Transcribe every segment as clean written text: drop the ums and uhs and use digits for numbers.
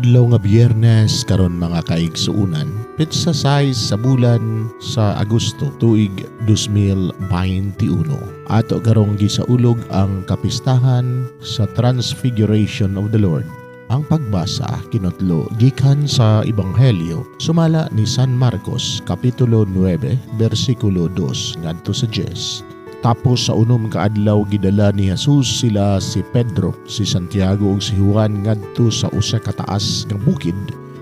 Adlaw nga Biyernes karon, mga kaigsuunan, petsa 6 sa bulan sa Agosto, tuig 2021. Ato karong gisaulog ang kapistahan sa Transfiguration of the Lord. Ang pagbasa kinotlo gikan sa Ebanghelyo sumala ni San Marcos, kapitulo 9, bersikulo 2 ngadto sa 10. Tapos sa 6 ka adlaw, gidala ni Jesus sila si Pedro, si Santiago ug si Juan ngadto sa usa ka taas nga bukid.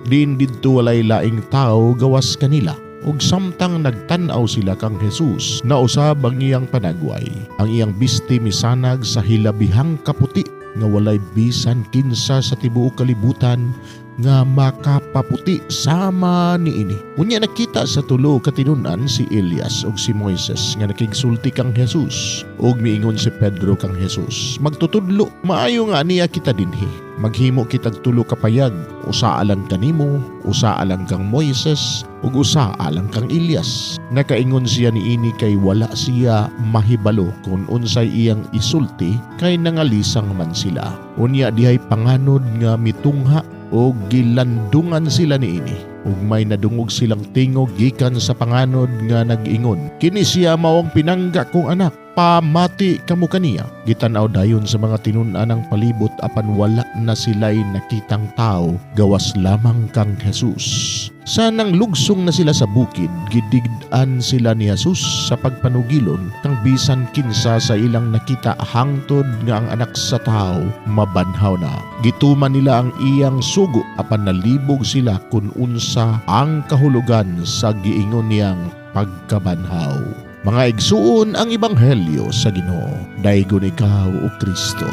Diin didto walay laing tawo gawas kanila. Ug samtang nagtan-aw sila kang Jesus, nausab ang iyang panagway. Ang iyang bisti misanag sa hilabihang kaputi nga walay bisan kinsa sa tibuok kalibutan nga makapaputi sama niini. Unya nakita sa tulo ka tinun-an si Elias ug si Moises nga nakigsulti kang Jesus. Ug miingon si Pedro kang Jesus, "Magtutudlo, maayo nga ania kita dinhi. Maghimo kitag tulo ka payag, usa alang kanimo, usa alang kang Moises, ug usa alang kang Elias." Nakaingon siya niini kay wala siya mahibalo kung unsay iyang isulti, kay nangalisang man sila. Unya dihay panganod nga mitungha ug gilandungan sila niini. Ug may nadungog silang tingog gikan sa panganod nga nag-ingon, "Kini siya mao ang pinangga kong anak, pamati kamo kaniya." Gitan-aw dayon sa mga tinun-an ang palibot, apan wala na sila'y nakitang tao gawas lamang kang Jesus. Sa nang lugsong na sila sa bukid, gidigdan sila ni Jesus sa pagpanugilon kang bisan kinsa sa ilang nakita hangtod nga ang Anak sa Tao mabanhaw na. Gituman nila ang iyang sugo, apan nalibog sila kung unsa ang kahulugan sa giingon niyang pagkabanhaw. Mga igsuon, ang Ebanghelyo sa Ginoo. Daygon ikaw, O Kristo.